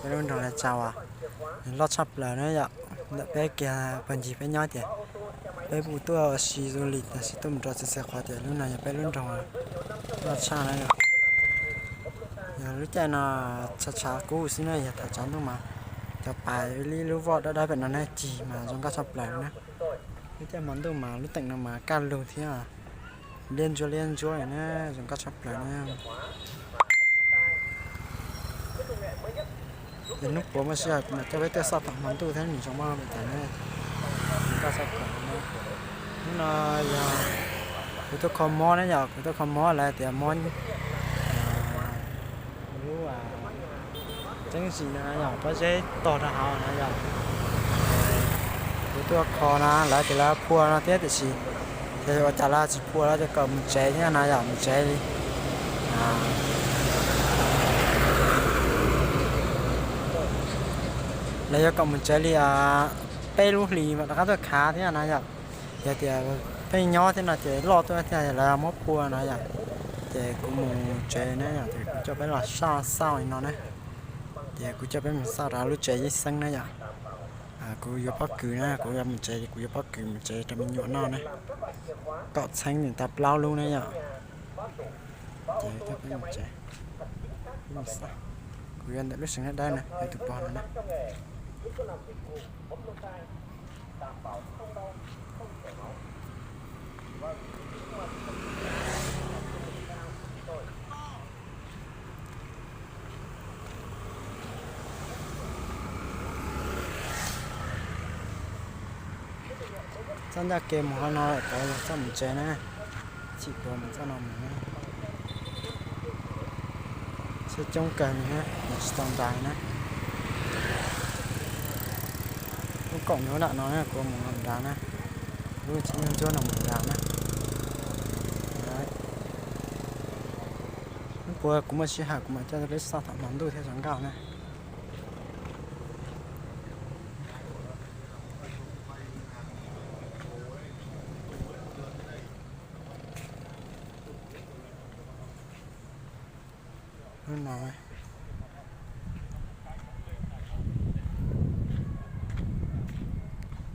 Peb lub nroog Lav Tsaus as, loj tshaj plaws na yom. Ntawm peb kiag pawg ncig peb nyob tias peb puas tuaj ua si du lịch tiam sis tuaj mus rau txhua txhua qhov tias lub no yog peb lub nroog loj tshaj na yom. Yog lub caij no tshav tshav kub xwb na, yog thaum tsaus ntuj mas cov pas ib lub voj dawb dawb pem no na cig mas zoo nkauj tshaj plaws na. Lub caij hmo ntuj mas lub teem no mas kaj lug thiab liab ntsuab liab ntsuab na, zoo nkauj tshaj plaws na. Yog hnub puas muaj sij hawm kuv mam coj peb tuaj xauj thaum hmo ntuj thiab nws zoo maj li cas na. Zoo nkauj tshaj plaws na. Hnub no yog kuv tuaj kho mob na yom, kuv tuaj kho mob lawv tias mob lub tseeb zim no yog pob zeb tog rau hauv na yom. Kuv tuaj kho na lawv tias lawv phua no thiab tiam sis yog ua cas lawv tsis phua lawv coj kom mus tsev thiab no yom, mus tsev li. Lawv yuav kom mus tsev li peb lub hlis mam rov qab tuaj khav thiab na yom. Yog tias pheej nyob thiab no ces loj tuaj thiab lawv muab phua no yom. Ces kuv mus tsev na yom, ces kuv coj peb los xauj xauj li no na. Ces kuv coj peb mus xauj rau lub tsev Yij Xeeb na yom. Kuv yuav pob kws na, kuv yuav mus tsev ces kuv yuav pob kws mus tsev rau me nyuam noj na. Kaum txheeb nws tau plaub lub na yom. Ces coj peb mus tsev, peb mus xauj. Kuv yuav ntawm lub seem dawb dawb na, yuav tus pog no na. Txoj ncaj kev mus qhov no lawm tod yog txoj mus tsev na. Chim kuv mus txoj no mus na. Tsheb coob kawg li na, mus tsis tau nrad na. Lub koom nyob nram no na, kuv mus nram na. Lub tsis yeej ntsuab no mus nram na. Hnub puas kuv muaj sij hawm kuv mam coj peb xauj thaum hmo ntuj thiab zoo nkauj na. Lub no,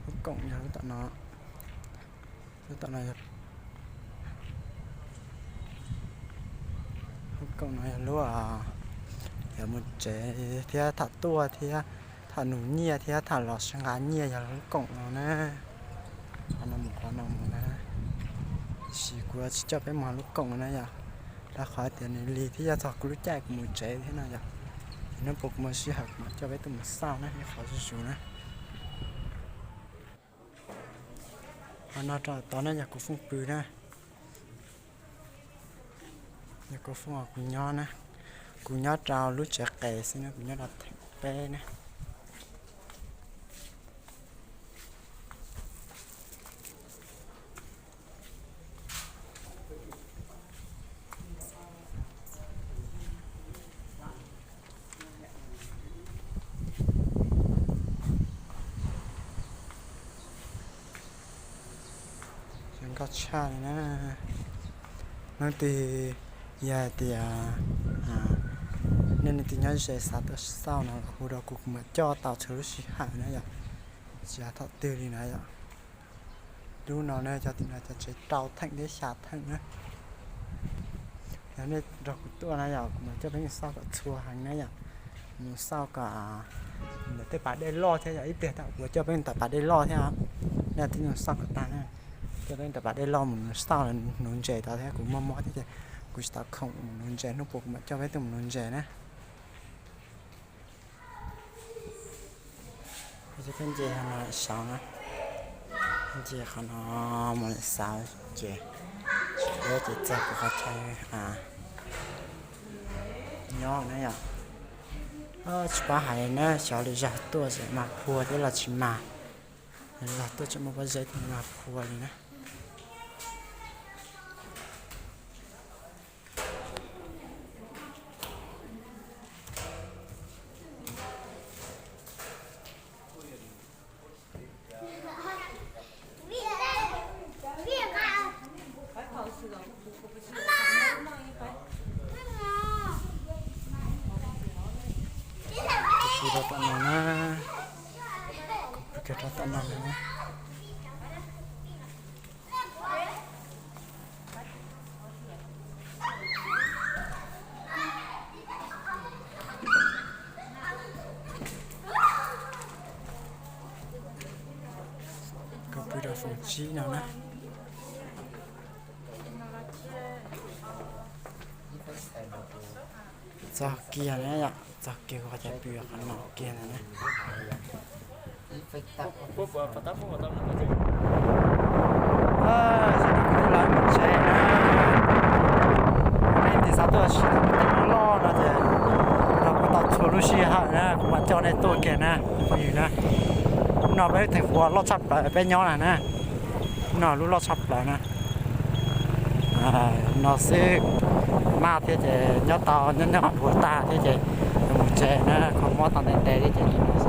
lub koom yog lub tom no, lub tom no yog, lub koom no yog lub, yog mus tsev thiab tham tuaj thiab tham nus nyiaj thiab tham los sib nqa nyiaj yog lub koom no na. Qhov no mus qhov no mus na. Tiam sis kuv tsis coj peb mus lub koom no na yom, rau qhov tias nws lig thiab yog txog kuv lub caij kuv mus tsev thiab no yom. Hnub puas kuv muaj sij hawm kuv mam coj peb tuaj mus xauj na, ib qhov zuj zus na. Qhov no rau tod na yog kuv fooj pw na. Yog kuv fooj kuv nyob na. Kuv nyob rau lub tsev qes xwb na, kuv nyob rau theem peb na. Zoo nkauj tshaj li na. Leej twg yog hais tias nej leej twg nyob ze xav tuaj xauj no los hu rau kuv, kuv mam coj tau txhua lub sij hawm na yom. Tsis hais thaum twg li na yom. Lub no na cov tim no cov tsev rau theem thiab xya theem na. Yog nej nrog kuv tuaj na yom, kuv mam coj peb mus xauj kom txhua heev na yom. Mus xauj kom ntawm tej pas dej loj thiab yom, ib pliag thaum kuv coj peb mus tom pas dej loj thiab. Nej twb mus xauj kom tag na. Coj peb mus tom pas dej loj mus xauj nuv ntses tod thiab, kuv mob mob thiab ces kuv tsis tau khoom mus nuv ntses, hnub puas kuv mam coj peb tuaj mus nuv ntses na. Peb nce qhov no saud na, nce qhov no mus lawm saud ces, peb ces txog kuv qhov chaw nyob na yom. Tsis paub hais na, xyov lwm zaug tuaj tseem mag phua thiab los tsis mag, lwm zaug tuaj tseem muaj pob zeb thiab mag phua li na. Tus kwv Tom no na, kuv pw kiag rau tom no na. Kuv pw rau foom tsib no na. Txog kiag na yom, txog kiag kuv qhov chaw pw qhov no kiag ntawd na. Sawv daws kuv twb lawv mus tsev na. Nej ntim xav tuaj sim ua tej no loj no ces kuv tau txhua lub sij hawm na kuv mam coj nej tuaj kiag na phooj ywg na. No peb lub theem qhuav loj tshaj plaws peb nyob na na. No lub loj tshaj plaws na. No xwb, maj thiab ces nyob tau nyob nyob dua tag thiab ces mus tsev na, kho mob tau ntev ntev thiab ces mus